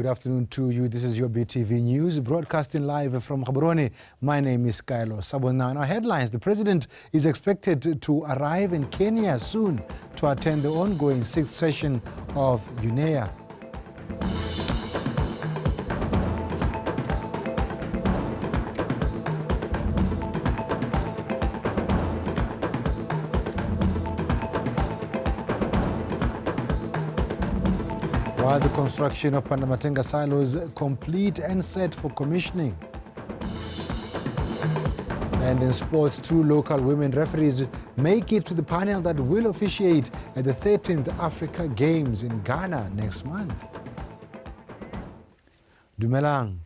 afternoon to you. This is your BTV News, broadcasting live from Gaborone. My name is Kaelo Sabona. Our headlines: the president is expected to arrive in Kenya soon to attend the ongoing sixth session of UNEA. While the construction of Pandamatenga silos complete and set for commissioning. And in sports, two local women referees make it to the panel that will officiate at the 13th Africa Games in Ghana next month. Dumelang.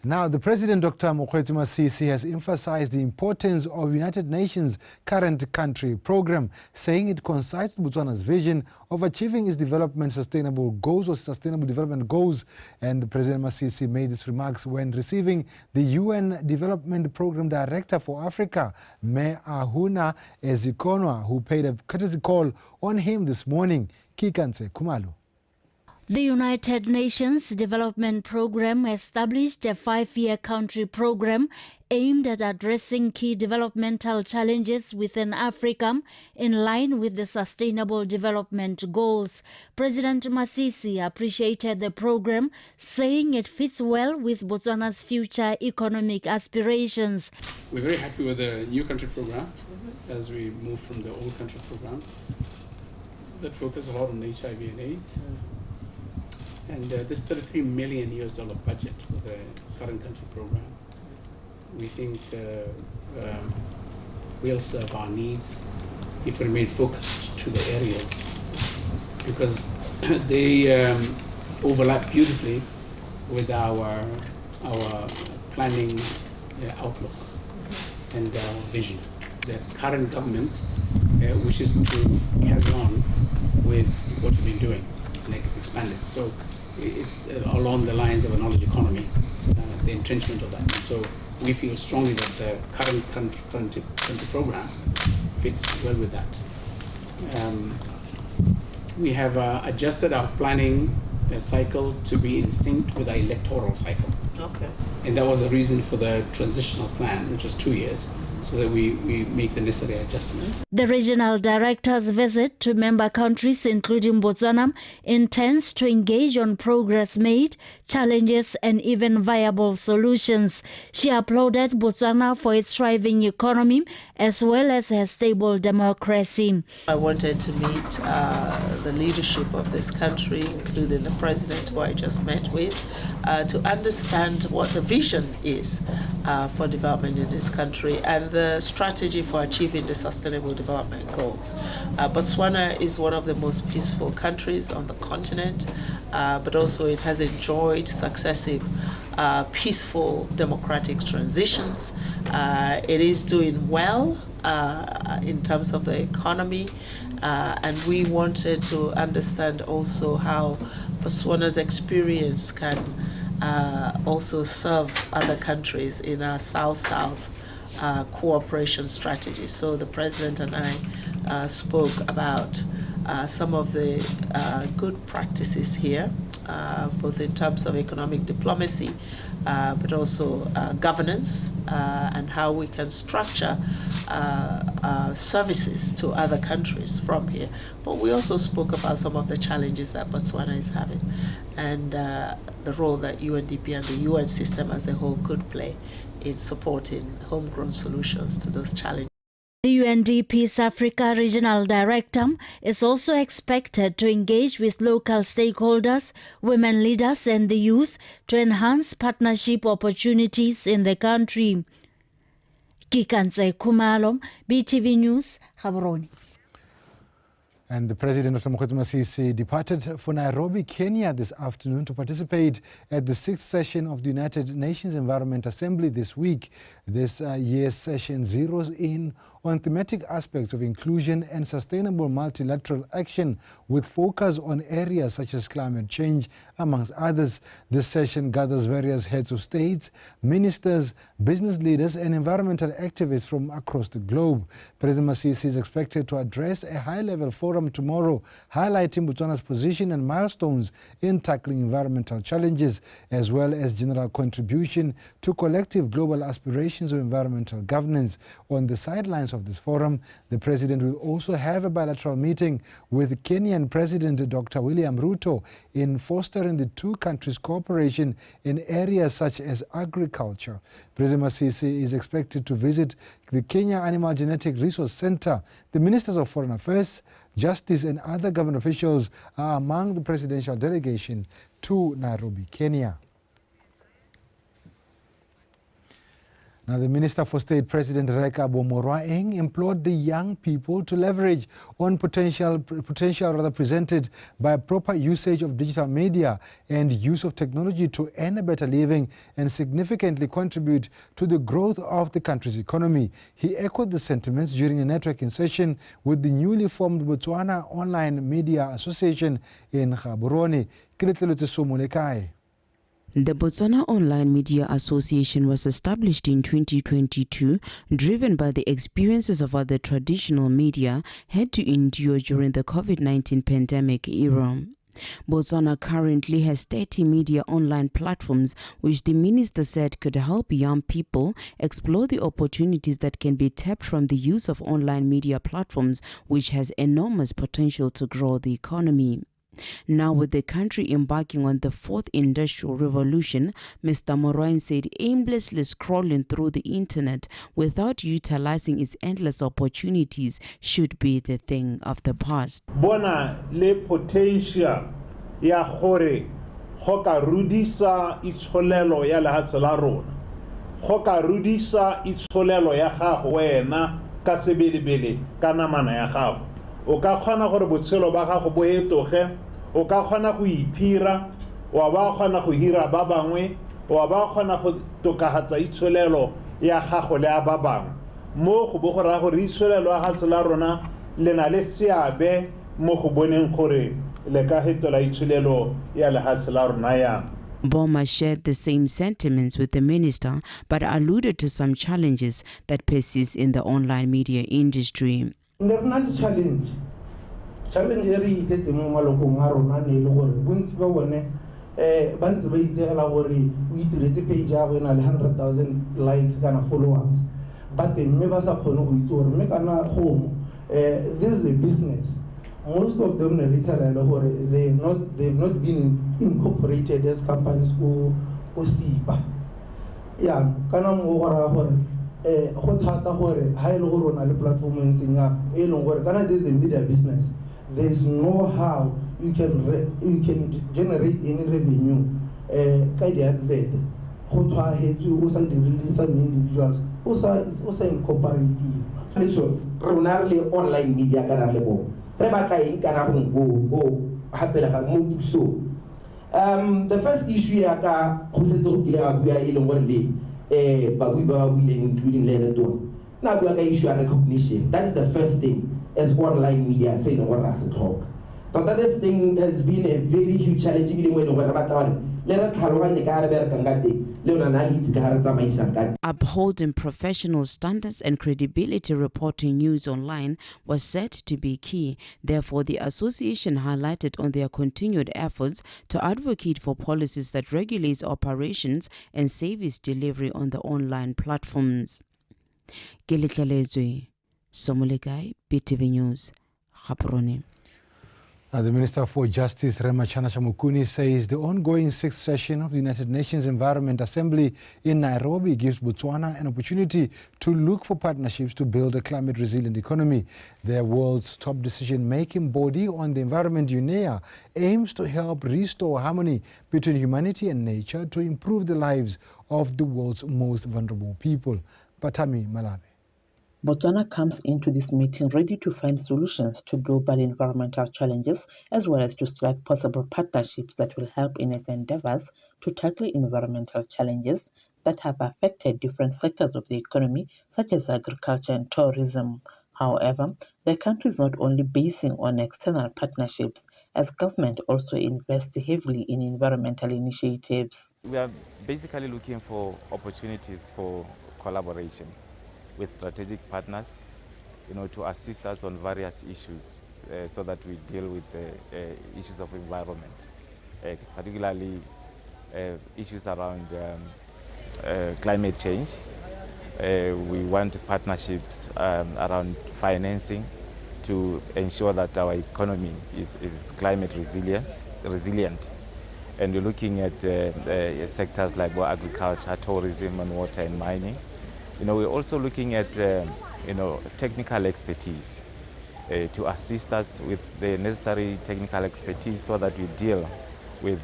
Now, the President, Dr. Mokgweetsi Masisi, has emphasized the importance of United Nations current country program, saying it coincides with Botswana's vision of achieving its development sustainable goals or sustainable development goals. And President Masisi made these remarks when receiving the UN Development Program Director for Africa, Ahunna Eziakonwa, who paid a courtesy call on him this morning. Kikantse Khumalo. The United Nations Development Programme established a 5-year country program aimed at addressing key developmental challenges within Africa in line with the Sustainable Development Goals. President Masisi appreciated the program, saying it fits well with Botswana's future economic aspirations. We're very happy with the new country program as we move from the old country program that focuses a lot on HIV and AIDS. And this $33 million US budget for the current country program, we think will serve our needs if we remain focused to the areas, because they overlap beautifully with our planning outlook and our vision. The current government wishes to carry on with what we've been doing and expand it. So it's along the lines of a knowledge economy, the entrenchment of that. And so we feel strongly that the current country program fits well with that. We have adjusted our planning cycle to be in sync with our electoral cycle. Okay. And that was the reason for the transitional plan, which was 2 years, so that we make the necessary adjustments. The regional director's visit to member countries, including Botswana, intends to engage on progress made, challenges, and even viable solutions. She applauded Botswana for its thriving economy as well as her stable democracy. I wanted to meet the leadership of this country, including the president who I just met with, to understand what the vision is for development in this country and the strategy for achieving the Sustainable Development Goals. Botswana is one of the most peaceful countries on the continent, but also it has enjoyed successive peaceful democratic transitions. It is doing well in terms of the economy, and we wanted to understand also how Botswana's experience can also serve other countries in our South-South cooperation strategy. So the president and I spoke about some of the good practices here, both in terms of economic diplomacy, but also governance, and how we can structure services to other countries from here. But we also spoke about some of the challenges that Botswana is having and the role that UNDP and the UN system as a whole could play in supporting homegrown solutions to those challenges. The UNDP's Africa Regional Director is also expected to engage with local stakeholders, women leaders and the youth to enhance partnership opportunities in the country. Kikantse Khumalo, BTV News, Gaborone. And the President, Dr. Mokgweetsi Masisi, departed for Nairobi, Kenya this afternoon to participate at the sixth session of the United Nations Environment Assembly this week. This year's session zeroes in on thematic aspects of inclusion and sustainable multilateral action, with focus on areas such as climate change, amongst others. This session gathers various heads of states, ministers, business leaders and environmental activists from across the globe. President Masisi is expected to address a high-level forum tomorrow, highlighting Botswana's position and milestones in tackling environmental challenges, as well as general contribution to collective global aspirations of environmental governance. On the sidelines of this forum, the president will also have a bilateral meeting with Kenyan President Dr. William Ruto in fostering the two countries' cooperation in areas such as agriculture. President Masisi is expected to visit the Kenya Animal Genetic Resource Center. The ministers of Foreign Affairs, Justice and other government officials are among the presidential delegation to Nairobi, Kenya. Now, the Minister for State President Reka Morwaeng implored the young people to leverage on potential presented by proper usage of digital media and use of technology to earn a better living and significantly contribute to the growth of the country's economy. He echoed the sentiments during a networking session with the newly formed Botswana Online Media Association in Gaborone. The Botswana Online Media Association was established in 2022, driven by the experiences of other traditional media had to endure during the COVID-19 pandemic era. Botswana currently has 30 media online platforms, which the minister said could help young people explore the opportunities that can be tapped from the use of online media platforms, which has enormous potential to grow the economy. Now, with the country embarking on the fourth industrial revolution, Mr. Morwaeng said aimlessly scrolling through the internet without utilizing its endless opportunities should be the thing of the past. Bona le potential ya gore go ka rudisa itsholelo ya lehatshe la rona, go ka rudisa itsholelo ya gago wena ka sebelebele ka namana ya gago. O ka kgona gore botshelo ba gago bo etoge, o ka kgona go iphira, wa ba kgona go hira ba bangwe, wa ba kgona go tokafatsa itsholelo ya gago le ya ba bangwe. Mo go bo go raya gore itsholelo ya lehatshe la rona le na le seabe mo go boneng gore le ka fetola itsholelo ya lehatshe la rona yang. Boma shared the same sentiments with the minister, but alluded to some challenges that persist in the online media industry. Ne re na le challenge e re ithetseng mo malokong a rona ne e le gore bontsi ba bone ba ntse ba itsegela gore o itiretse page ya go e na le 100,000 likes kana followers ba teng, mme ba sa kgone go itse gore mme kana gomo this is a business. Most of them ne re ithela e le gore they've not been incorporated as companies ko SIPA. Yaanong kana mo go raya gore go thata gore ha e le gore o na le platform e ntseng yang e leng gore kana this is a media business, there is no how you can generate any revenue ka di-advert go tshwaetswe o sa dirile some individuals o sa incorporate. So rona re le online media kana re le bo re batla eng kana go gapela ga mo pusong. The first issue ya ka go setse go kile ga bua e leng gore le babui ba ba buileng including le ene tona na bua ka issue ya recognition. That is the first thing as online media se e leng gore ra se tlhoka. Tota this thing has been a very huge challenge ebile mo e leng gore re batla gore le re tlhaloganye ka re berekang ka teng le yona na le itse ka re tsamaisang ka teng. Upholding professional standards and credibility reporting news online was said to be key. Therefore, the association highlighted on their continued efforts to advocate for policies that regulate operations and service delivery on the online platforms. Keletlelezwe Somolekai, BTV News, Gaborone. Now, the Minister for Justice, Ramatlhana Shamukuni, says the ongoing sixth session of the United Nations Environment Assembly in Nairobi gives Botswana an opportunity to look for partnerships to build a climate-resilient economy. The world's top decision-making body on the environment, UNEA, aims to help restore harmony between humanity and nature to improve the lives of the world's most vulnerable people. Batami Malabi. Botswana comes into this meeting ready to find solutions to global environmental challenges, as well as to strike possible partnerships that will help in its endeavors to tackle environmental challenges that have affected different sectors of the economy, such as agriculture and tourism. However, the country is not only basing on external partnerships, as government also invests heavily in environmental initiatives. We are basically looking for opportunities for collaboration with strategic partners, you know, to assist us on various issues so that we deal with the issues of environment, particularly issues around climate change. We want partnerships around financing to ensure that our economy is climate resilient. And we're looking at sectors like agriculture, tourism, and water and mining. You know, we're also looking at you know, technical expertise to assist us with the necessary technical expertise so that we deal with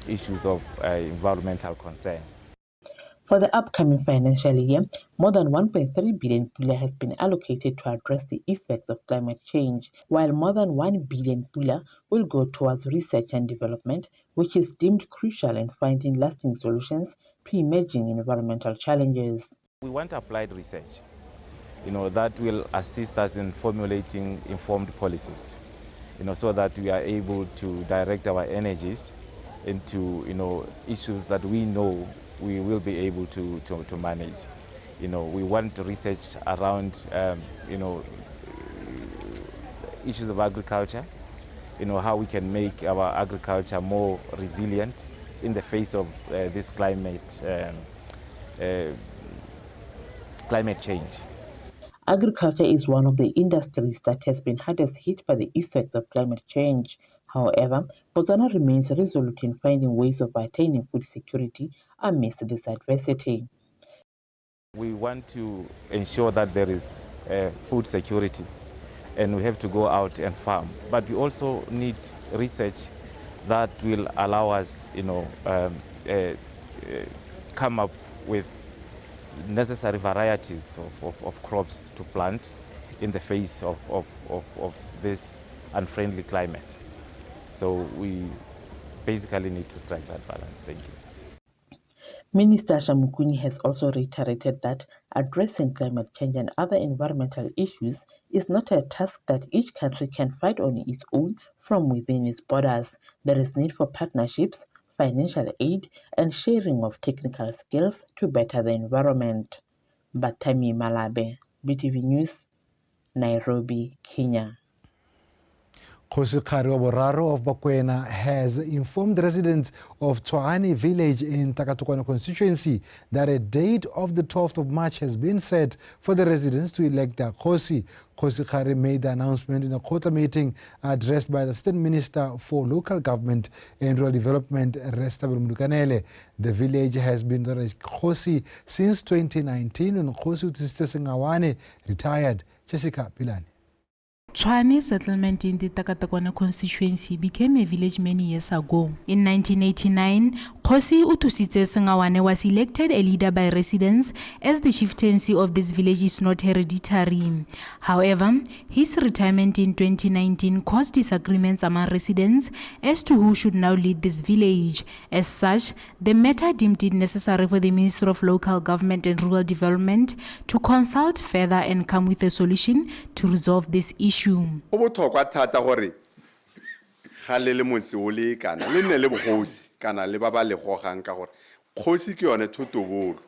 issues of environmental concern. For the upcoming financial year, more than 1.3 billion pula has been allocated to address the effects of climate change, while more than 1 billion pula will go towards research and development, which is deemed crucial in finding lasting solutions to emerging environmental challenges. We want applied research, you know, that will assist us in formulating informed policies, you know, so that we are able to direct our energies into, you know, issues that we know we will be able to manage. You know, we want research around, you know, issues of agriculture, you know, how we can make our agriculture more resilient in the face of this climate, climate change. Agriculture is one of the industries that has been hardest hit by the effects of climate change. However, Botswana remains resolute in finding ways of attaining food security amidst this adversity. We want to ensure that there is food security, and we have to go out and farm. But we also need research that will allow us, you know, come up with necessary varieties of crops to plant in the face of this unfriendly climate. So we basically need to strike that balance. Thank you. Minister Shamukuni has also reiterated that addressing climate change and other environmental issues is not a task that each country can fight on its own from within its borders. There is need for partnerships, financial aid, and sharing of technical skills to better the environment. Batami Malabe, BTV News, Nairobi, Kenya. Kgosi Kgari wa Boraro of Bakwena has informed residents of Tshwane village in Takatokwane constituency that a date of the 12th of March has been set for the residents to elect their Kgosi. Kgosi Kgari made the announcement in a quota meeting addressed by the State Minister for Local Government and Rural Development, Restabile Modukanele. The village has been the Kgosi since 2019 when Kgosi Uthusitse Sengawane retired. Jessica Pilani. Tshwane settlement in the Takatokwane constituency became a village many years ago. In 1989, Kgosi Uthusitse Sengawane was elected a leader by residents, as the chieftaincy of this village is not hereditary. However, his retirement in 2019 caused disagreements among residents as to who should now lead this village. As such, the matter deemed it necessary for the Minister of Local Government and Rural Development to consult further and come with a solution to resolve this issue. Go botlhokwa thata gore ga le le motse o le kana le nne le bogosi kana le ba ba le gogang ka gore kgosi ke yone thotobolo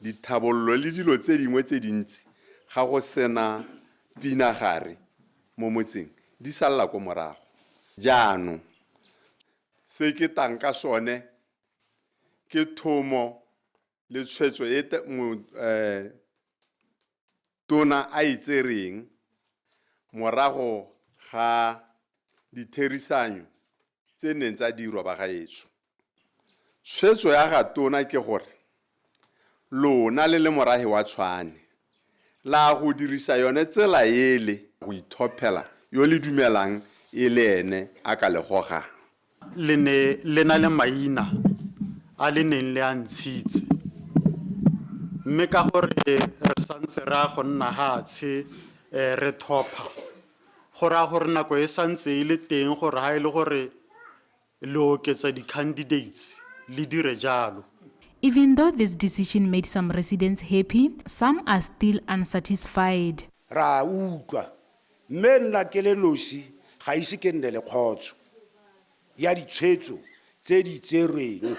dithabollo le dilo tse dingwe tse dintsi ga go sena pinagare mo motseng di salla ko morago. Jaanong se ke tang ka sone ke thomo le tshwetso e tona a e tsereng morago ga ditherisanyo tse neng tsa dirwa ba gaetsho. Tshwetso ya ga tona ke gore lona le le morahe wa Tshwane la go dirisa yone tsela ele go ithophela yo le dumelang e le ene a ka le gogang. Le ne le na le maina a le neng le a ntshitse, mme ka gore re santse re a go nna hatshe re thopha go raya gore nako e santse e le teng gore ha e le gore le oketsa di-candidates le dire jalo. Even though this decision made some residents happy, some are still unsatisfied. Ra utlwa mme nna ke le nosi ga ise ke nne le kgotso ya ditshwetso tse di tserweng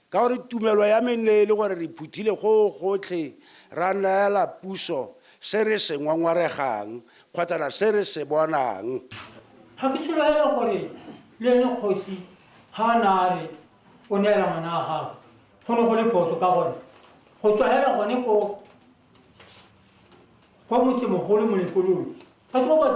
ka gore tumelo ya me ne e le gore re phuthile go gotlhe ra neela puso se re se ngongwaregang kgotsana se re se bonang. Ga ke sologela gore le ene kgosi ga a na a re o neela ngwana a gagwe go ne go le phoso ka gore go tswa hela gone ko kwa motsemogolo Molepolole batho ba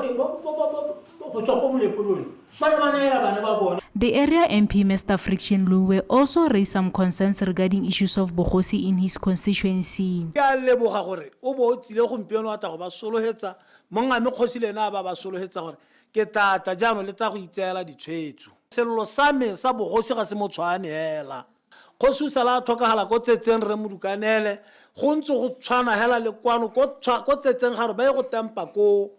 go tswa ko Molepolole ba ne ba neela bana ba bona. The area MP, Mr. Friction Luwe, also raised some concerns regarding issues of Bogosi in his constituency. Ke a leboga gore o bo o tsile gompieno a tla go ba solohetsa mongame kgosi le ena a ba ba solohetsa gore ke tata jaanong le tla go itseela ditshwetso. Sello sa me sa bogosi ga se mo tshwane hela. Kgosi o sala a tlhokagala ko tsetseng re modukanele go ntse go tshwana hela le kwano ko tsetseng ga re ba ye go tempa ko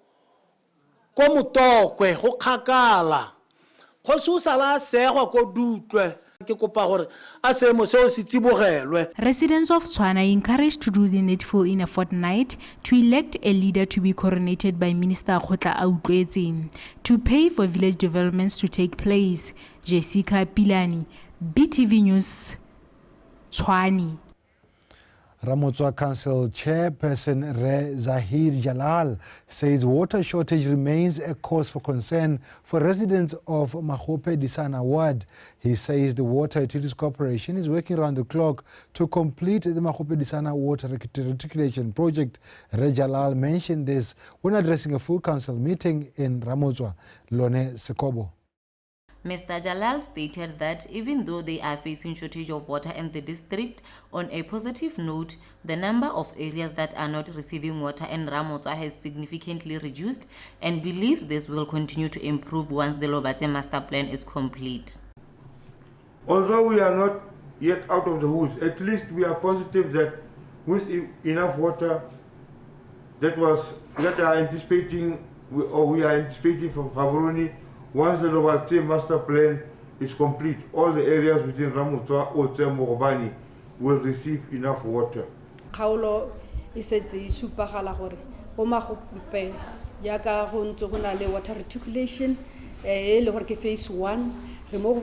Motokwe go kgakala. Kgosi o sala a segwa ko Dutlwe. Ke kopa gore a seemo seo se tsibogelwe. Residents of Tshwane are encouraged to do the needful in a fortnight to elect a leader to be coronated by Minister Kgotla Autlwetse to pay for village developments to take place. Jessica Pilani, BTV News, Tshwane. Ramotswa Council Chairperson Re Zahir Jalal says water shortage remains a cause for concern for residents of Magope Disana Ward. He says the Water Utilities Corporation is working round the clock to complete the Magope Disana water reticulation project. Re Jalal mentioned this when addressing a full council meeting in Ramotswa. Lone Sekobo. Mr. Jalal stated that even though they are facing shortage of water in the district, on a positive note, the number of areas that are not receiving water in Ramotswa has significantly reduced and believes this will continue to improve once the Lobatse Master Plan is complete. Although we are not yet out of the woods, at least we are positive that with enough water that are anticipating or we are anticipating from Gaborone, once the Lobatse Master Plan is complete, all the areas within Ramotswa, Otse, Mogobane will receive enough water. Kgaolo e setse e supagala gore go Magope jaaka go ntse go na le water reticulation e le gore ke phase 1 re mo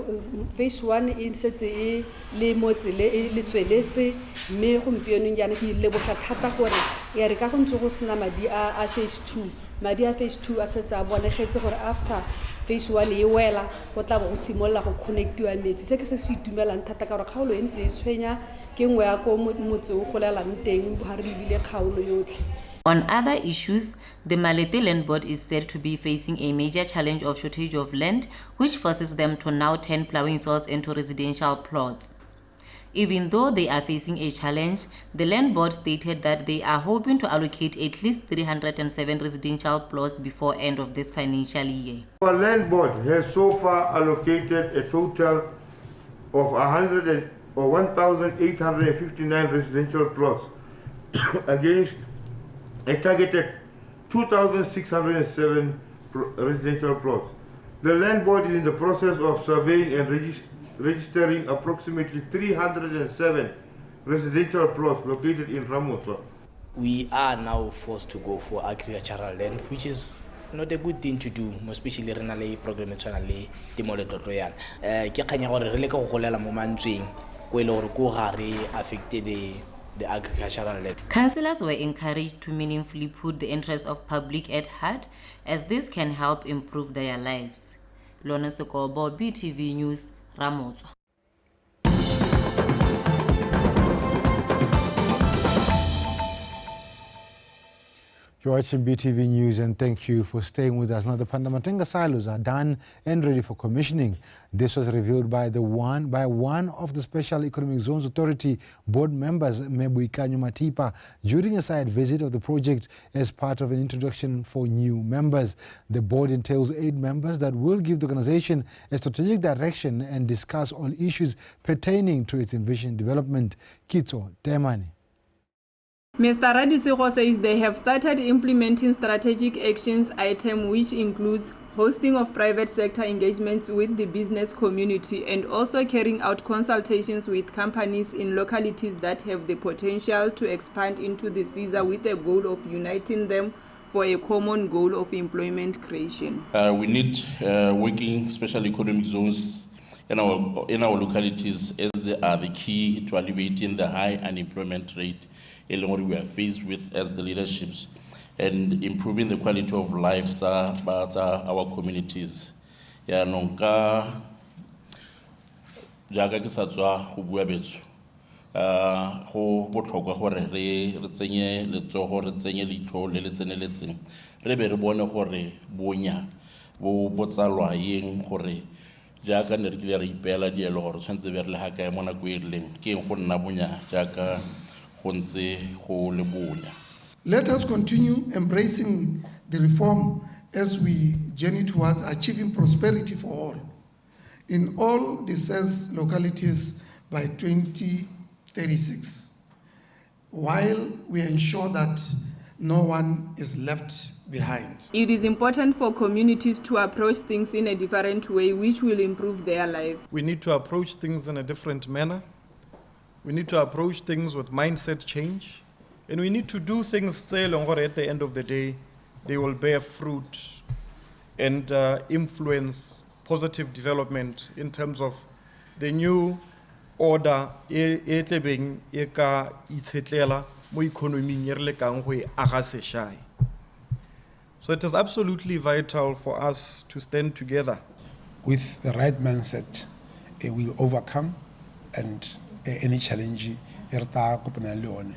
phase 1 e setse e le mo tsele e le tsweletse mme gompieno jaana ke leboga thata gore ya re ka go ntse go sena madi a phase 2 madi a phase 2 a setse a bonegetse gore after phase 1 e wela go tla bo go simolola go connectiwa metsi se ke se se itumelang thata ka gore kgaolo e ntse e tshwenya ke nngwe ya ko motse o golelang teng ga re lebile kgaolo yotlhe. On other issues, the Malete Land Board is said to be facing a major challenge of shortage of land, which forces them to now turn plowing fields into residential plots. Even though they are facing a challenge, the Land Board stated that they are hoping to allocate at least 307 residential plots before end of this financial year. Our Land Board has so far allocated a total of 1,859 residential plots against a targeted 2,607 residential plots. The Land Board is in the process of surveying and registering approximately 307 residential plots located in Ramotswa. We are now forced to go for agricultural land, which is not a good thing to do, especially re na le program e tshwana le temo le tlotlo yana. Ke kganya gore re leke go golela mo mantsweng ko e le gore ko ga re affected the agricultural land. Councillors were encouraged to meaningfully put the interests of public at heart, as this can help improve their lives. Lona Sekobo, BTV News, Ramotswa. You're watching BTV News, and thank you for staying with us. Now, the Pandamatenga silos are done and ready for commissioning. This was revealed by one of the Special Economic Zones Authority board members, Mebuikanyo Matipa, during a site visit of the project as part of an introduction for new members. The board entails 8 members that will give the organization a strategic direction and discuss all issues pertaining to its envisioned development. Kitso Temani. Mr. Radisego says they have started implementing strategic actions item, which includes hosting of private sector engagements with the business community and also carrying out consultations with companies in localities that have the potential to expand into the SEZA with the goal of uniting them for a common goal of employment creation. We need working special economic zones in our localities, as they are the key to alleviating the high unemployment rate we are faced with as the leaderships, and improving the quality of life of our communities. Jaanong ka jaaka ke sa tswa go bua betsho, go botlhokwa gore re tsenye letsogo, re tsenye leitlho le le tseneletseng, re be re bone gore bonya bo botsalwa eng, gore jaaka ne re kile re ipeela dielo gore tshwanetse be re le ga kae mo nako e rileng, ke eng go nna bonya jaaka go ntse go le bonya. Let us continue embracing the reform as we journey towards achieving prosperity for all in all the SACE localities by 2036, while we ensure that no one is left behind. It is important for communities to approach things in a different way, which will improve their lives. We need to approach things in a different manner. We need to approach things with mindset change. And we need to do things at the end of the day, they will bear fruit and influence positive development in terms of the new order e tlebeng e ka itshetlela mo economing e re lekang go e aga sešae. So it is absolutely vital for us to stand together. With the right mindset, we will overcome and any challenge e re tla kopanang le yone.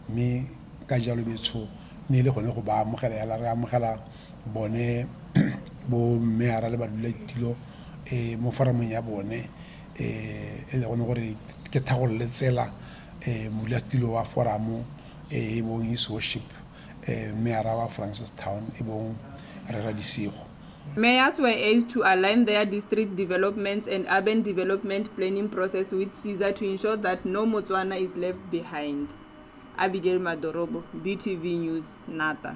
Mme ka jalo betsho ne le gone go ba amogela yala re amogela bone bo mme le badulasetilo mo foramong ya bone e le gone gore ke thagolole tsela modulasetilo wa foramo e bong His Worship Mayor wa Francistown e bong Rre Radisigo. Mayors were urged to align their district developments and urban development planning process with CESA to ensure that no Motswana is left behind. Abigail Madorobo, BTV News, Nata.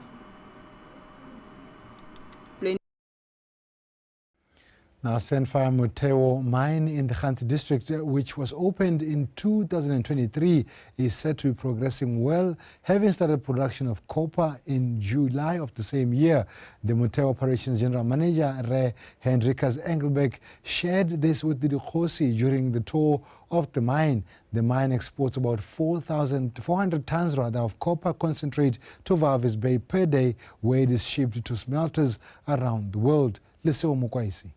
Now, Sandfire Motheo mine in the Ghanzi district, which was opened in 2023, is said to be progressing well, having started production of copper in July of the same year. The Motheo Operations General Manager, Re Henrikas Engelberg, shared this with the Dikgosi during the tour of the mine. The mine exports about 4,400 tons of copper concentrate to Walvis Bay per day, where it is shipped to smelters around the world. Leseo Mokwaisi.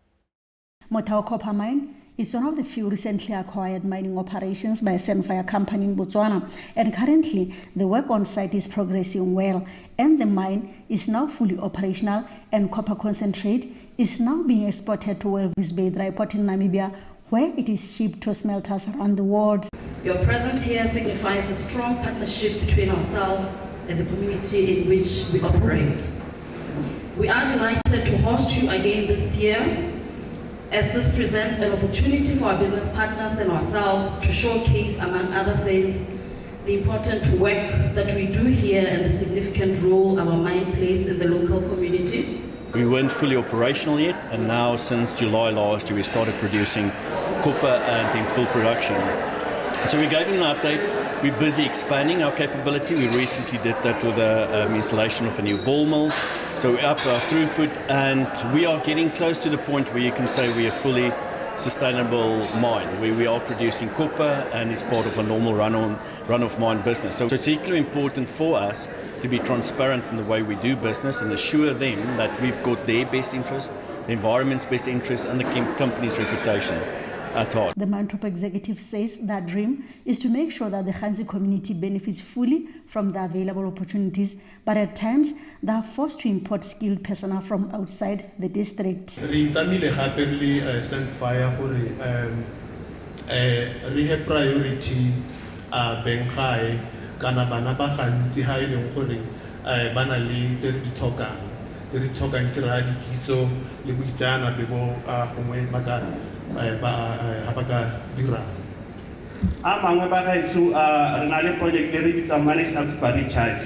Motheo Copper Mine is one of the few recently acquired mining operations by Sandfire Company in Botswana, and currently the work on site is progressing well, and the mine is now fully operational, and copper concentrate is now being exported to Walvis Bay Dry Port in Namibia, where it is shipped to smelters around the world. Your presence here signifies a strong partnership between ourselves and the community in which we operate. We are delighted to host you again this year, as this presents an opportunity for our business partners and ourselves to showcase, among other things, the important work that we do here and the significant role our mine plays in the local community. We weren't fully operational yet, and now since July last year we started producing copper and in full production. So we gave them an update. We're busy expanding our capability. We recently did that with the installation of a new ball mill. So we up our throughput, and we are getting close to the point where you can say we are fully sustainable mine, where we are producing copper and it's part of a normal run of mine business. So it's equally important for us to be transparent in the way we do business and assure them that we've got their best interest, the environment's best interest, and the company's reputation at heart. The mine top executive says that dream is to make sure that the Ghanzi community benefits fully from the available opportunities, but at times they are forced to import skilled personnel from outside the district. Re itlamile gape re le Sandfire gore re he priority beng gae kana bana ba gantsi ha e leng gore ba na le tse re di tlhokang ke ra dikitso le boitseanape bo gongwe ba ka A mangwe ba gaetsho re na le project e re bitsang Managed Aquifer Recharge.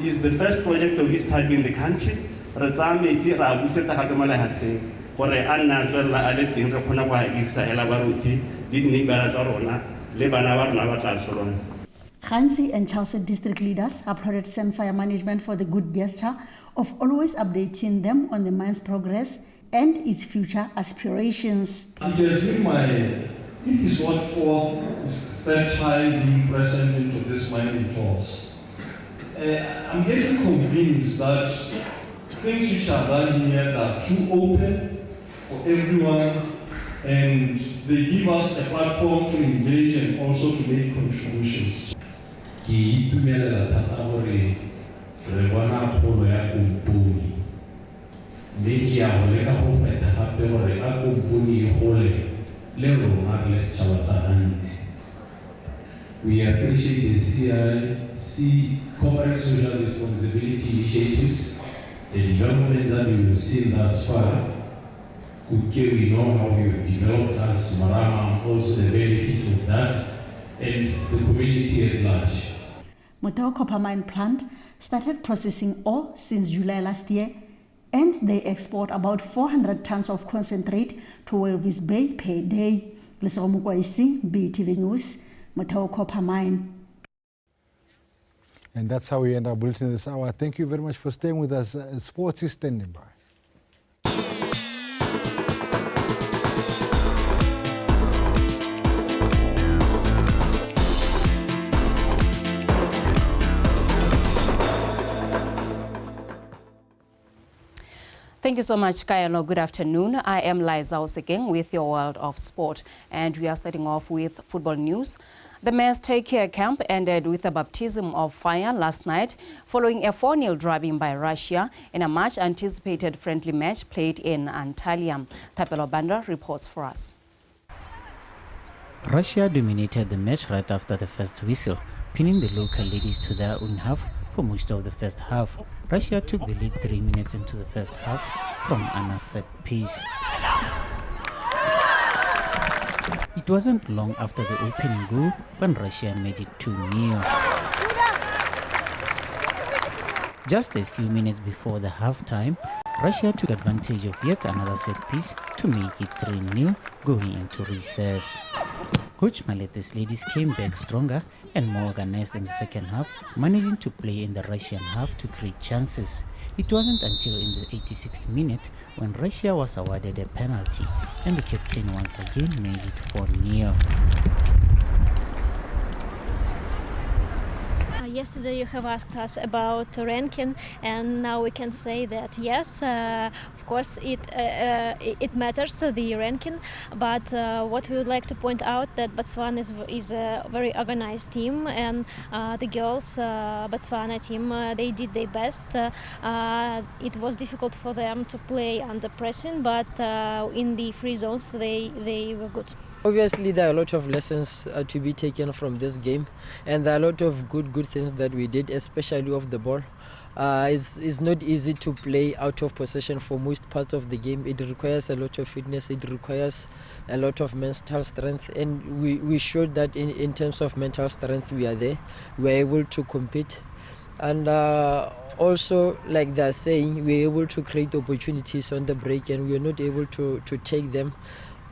Is the first project of its type in the country. Re tsaya metsi ra a busetsa gape mo lefatsheng gore a nne a tswelela a le teng, re kgona go a dirisa hela baruti le di-neighbora tsa rona le bana ba rona ba tla tsholong. Ghanzi and Charleston district leaders applauded Sandfire management for the good gesture of always updating them on the mine's progress and its future aspirations. It has been my, if it's not fourth, it's third time being present into this mining tours. I'm getting convinced that things which are done here are too open for everyone, and they give us a platform to engage and also to make contributions. Ke itumelela thata gore re bona kgolo ya kompone, mme ke ya go leka go feta gape gore a kompone e gole le rona re le setšhaba sa gantsi. We appreciate the CIC corporate social responsibility initiatives, the development that we have seen thus far. Kuke, we know how we have developed as Marama, also the benefit of that, and the community at large. Motheo Copper Mine Plant started processing ore since July last year, and they export about 400 tons of concentrate to Walvis Bay per day. Lesego Mokwaisi, BTV News, Motheo Copper Mine. And that's how we end our bulletin this hour. Thank you very much for staying with us. Sports is standing by. Thank you so much, Kayano. Good afternoon. I am Liza Osekeng with your World of Sport, and we are starting off with football news. The men's Take Care camp ended with a baptism of fire last night following a 4-0 drubbing by Russia in a much-anticipated friendly match played in Antalya. Tapelo Banda reports for us. Russia dominated the match right after the first whistle, pinning the local ladies to their own half for most of the first half. Russia took the lead 3 minutes into the first half from Anna's set piece. It wasn't long after the opening goal when Russia made it 2-0. Just a few minutes before the halftime, Russia took advantage of yet another set piece to make it 3-0 going into recess. Coach Malete's ladies came back stronger and more organized in the second half, managing to play in the Russian half to create chances. It wasn't until in the 86th minute when Russia was awarded a penalty and the captain once again made it 4-0. Yesterday you have asked us about ranking, and now we can say that yes, of course it matters, the ranking, but what we would like to point out that Botswana is a very organized team, and the girls, Botswana team, they did their best. It was difficult for them to play under pressing, but in the free zones they were good. Obviously, there are a lot of lessons to be taken from this game, and there are a lot of good things that we did, especially off the ball. It's not easy to play out of possession for most parts of the game. It requires a lot of fitness, it requires a lot of mental strength, and we showed that in terms of mental strength we are there. We are able to compete. And also, like they're saying, we're able to create opportunities on the break, and we are not able to take them.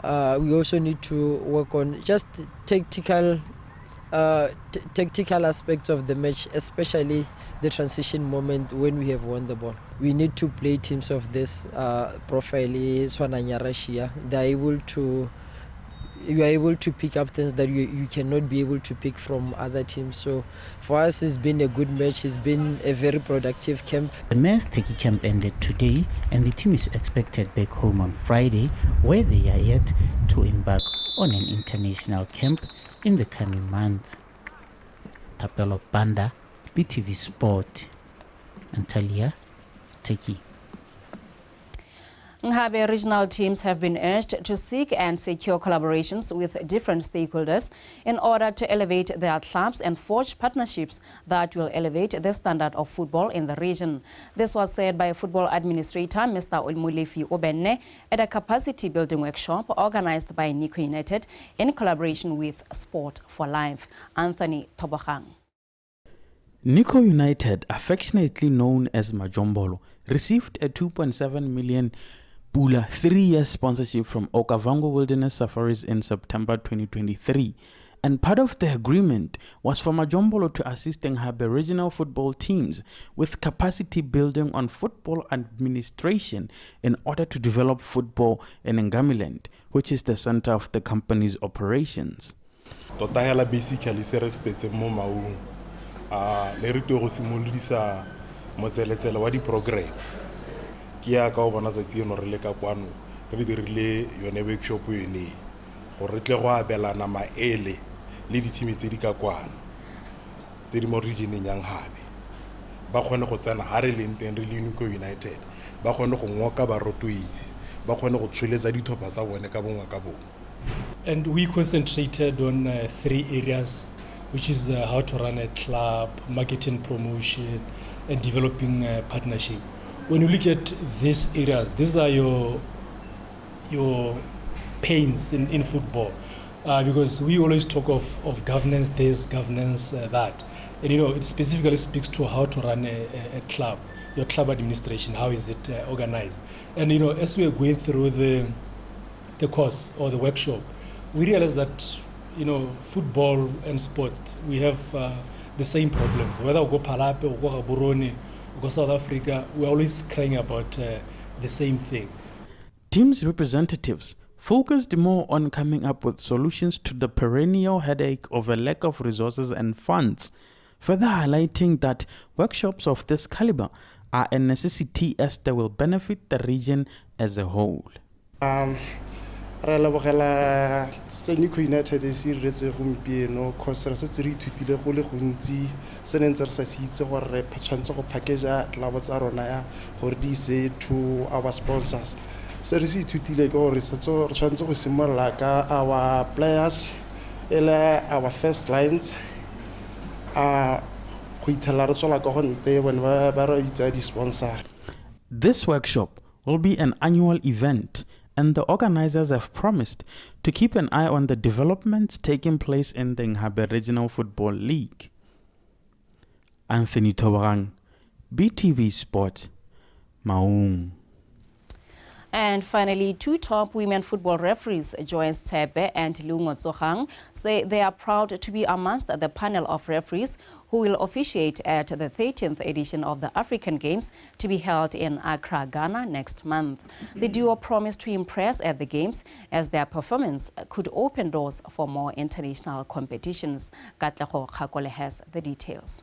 We also need to work on just tactical aspects of the match, especially the transition moment when we have won the ball. We need to play teams of this profile, Swananya Russia. They are able to, you are able to pick up things that you cannot be able to pick from other teams. So for us, it's been a good match. It's been a very productive camp. The men's Turkey camp ended today, and the team is expected back home on Friday, where they are yet to embark on an international camp in the coming months. Tapelo Banda, BTV Sport, Antalya, Turkey. Nhabe regional teams have been urged to seek and secure collaborations with different stakeholders in order to elevate their clubs and forge partnerships that will elevate the standard of football in the region. This was said by football administrator Mr. Olmulefi Obenne at a capacity building workshop organized by Nico United in collaboration with Sport for Life. Anthony Tobogang. Nico United, affectionately known as Majombolo, received a 2.7 million Pula 3-year sponsorship from Okavango Wilderness Safaris in September 2023 And part of the agreement was for Majombolo to assist Nghabe regional football teams with capacity building on football administration in order to develop football in Ngamiland, which is the center of the company's operations. Tota hela basically se re se mo Maung a le re go simolodisa motseletsele wa di-program ke ya ka o bona tsatsi eno re le ka kwano re dirile yone workshop yone gore re tle go abelana maele le dithimi tse di ka kwano tse di mo regioneng ya Nghabe ba kgone go tsena ha re leng teng re le Nico United ba kgone go ngoka barotloetsi ba kgone go tsweletsa ditlhopha tsa bone ka bongwe ka bongwe. And we concentrated on three areas, which is how to run a club, marketing promotion, and developing a partnership. When you look at these areas, these are your pains in football, because we always talk of governance this, governance that. And you know, it specifically speaks to how to run a club, your club administration, how is it organized. And you know, as we are going through the course or the workshop, we realize that, you know, football and sport, we have the same problems. Whether we go Palapye, we go Gaborone, we go South Africa, we're always crying about the same thing. Teams representatives focused more on coming up with solutions to the perennial headache of a lack of resources and funds, further highlighting that workshops of this caliber are a necessity as they will benefit the region as a whole. Re lebogela se Nico United se iretse gompieno cause re setse re ithutile go le gontsi se ne ntse re sa se itse gore re tshwanetse go package-a club tsa rona ya gore di ise to our sponsors. Se re se ithutile ke gore re tshwanetse go simolola ka our players e le our first lines a go ithela re tswela ka go nte bone ba re bitsa di-sponsor. This workshop will be an annual event, and the organizers have promised to keep an eye on the developments taking place in the Nghabe Regional Football League. Anthony Tobarang, BTV Sport, Maung. And finally, two top women football referees, Joyce Tshepe and Leungo Tsogang, say they are proud to be amongst the panel of referees who will officiate at the 13th edition of the African Games to be held in Accra, Ghana next month. The duo promised to impress at the Games as their performance could open doors for more international competitions. Katlego Kgakole has the details.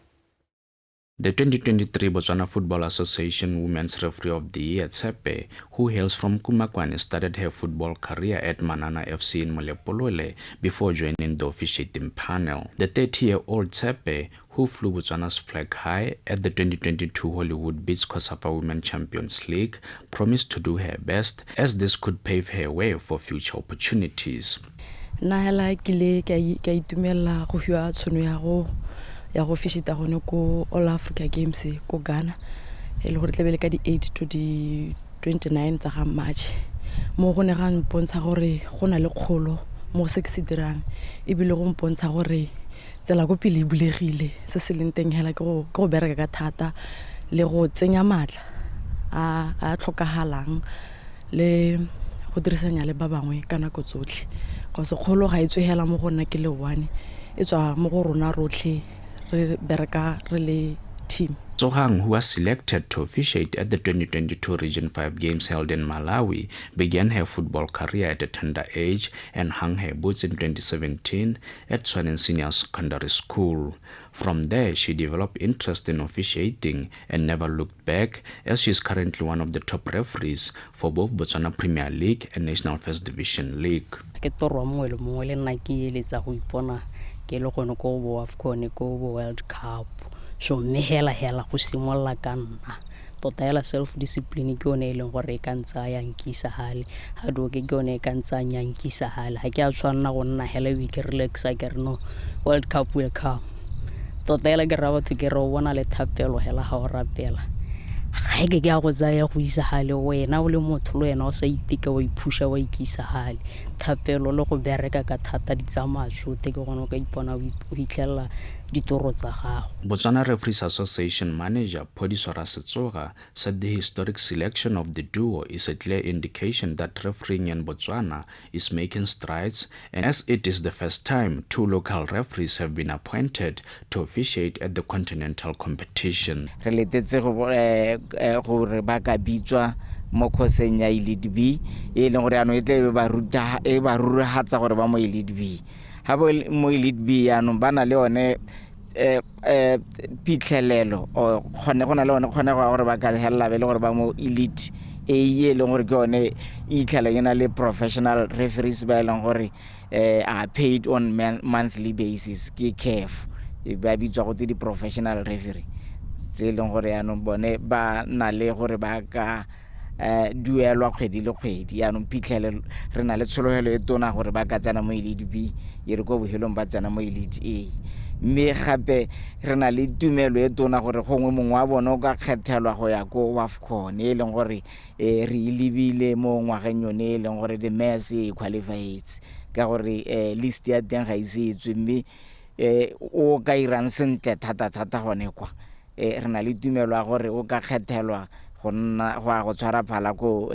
The 2023 Botswana Football Association Women's Referee of the Year, Tshepe, who hails from Kumakwane, started her football career at Manana FC in Molepolole before joining the officiating panel. The 30-year-old Tshepe, who flew Botswana's flag high at the 2022 Hollywood Beach COSAFA Women Champions League, promised to do her best as this could pave her way for future opportunities. Nna hela ke ile ka itumella go fiwa tshono ya go fishita gone ko All Africa Games ko Ghana e le gore tlebe le ka di 8 to di 29 tsa ga March mo go ne ga mpontsha gore go na le kgolo mo se ke se dirang ebile go mpontsha gore tsela ko pele e bulegile se se leng teng hela ke go bereka ka thata le go tsenya matla a tlhokagalang le go dirisanya le ba bangwe ka nako tsotlhe go se kgolo ga e tswegela mo go nna ke le one e tswa mo go rona rotlhe re bereka re le team. Tsogang, who was selected to officiate at the 2022 Region 5 Games held in Malawi, began her football career at a tender age and hung her boots in 2017 at Swanen Senior Secondary School. From there, she developed interest in officiating and never looked back, as she is currently one of the top referees for both Botswana Premier League and National First Division League. Ke toro mongwe le mongwe le nna ke eletsa go ipona ke le gone ko bo AFCON ko bo World Cup. So mme hela hela go simolola ka nna tota hela self discipline ke yone e leng gore e ka ntsaya nkisa hale hard work ke yone e ka ntsaya nkisa hale ha ke a tshwanna go nna hela we ke relaxa ke re no World Cup will come. Tota hela ke ra batho ke re o bona le thapelo hela ha o rapela Ga ke ke a go tsaya go isa gale wena o le motho le wena o sa iteka wa iphusha wa ikisa gale. Thapelo le go bereka ka thata di tsamaya tsote ke gone o ka ipona o fitlhelela ditoro tsa gago. Botswana Referees Association manager Phodiso Rasetsoga said the historic selection of the duo is a clear indication that refereeing in Botswana is making strides, and as it is the first time two local referees have been appointed to officiate at the continental competition. Re letetse gore ba ka bitswa mo khoseng ya Elite B, e leng gore yaanong e tle ba ruta e ba ruragatsa gore ba mo Elite B. Ha bo mo Elite B yaanong ba na le yone phitlhelelo o kgone go na le yone kgonego ya gore ba ka helela be le gore ba mo Elite A, e leng gore ke yone e itlhela e na le professional referees ba e leng gore are paid on monthly basis ke CAF, ba bitswa go tse di-professional referee tse e leng gore yaanong bone ba na le gore ba ka duelwa kgwedi le kgwedi. Yaanong phitlhelelo re na le tshologelo e tona gore ba ka tsena mo Elite B, e re ko bohelong ba tsena mo Elite A. Mme gape re na le tumelo e tona gore gongwe mongwe wa bone o ka kgethelwa go ya ko WAFCON, e leng gore re e lebile mo ngwageng yone e leng gore the MES e qualifietse, ka gore list ya teng ga ise e tswe, mme o ka irang sentle thata-thata gone kwa. Re na le tumelo ya gore o ka kgethelwa go nna go ya go tshwara phala ko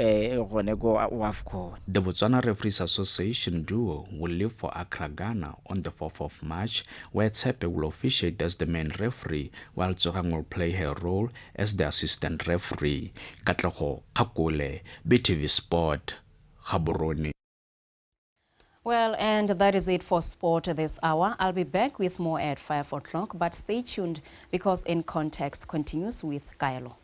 gone ko WAFCON. The Botswana Referees Association duo will leave for Accra, Ghana on the 4th of March, where Tshepe will officiate as the main referee, while Tsogang will play her role as the assistant referee. Katlego Kgakole, BTV Sport, Gaborone. Well, and that is it for sport this hour. I'll be back with more at 5 o'clock, but stay tuned because In Context continues with Kaelo.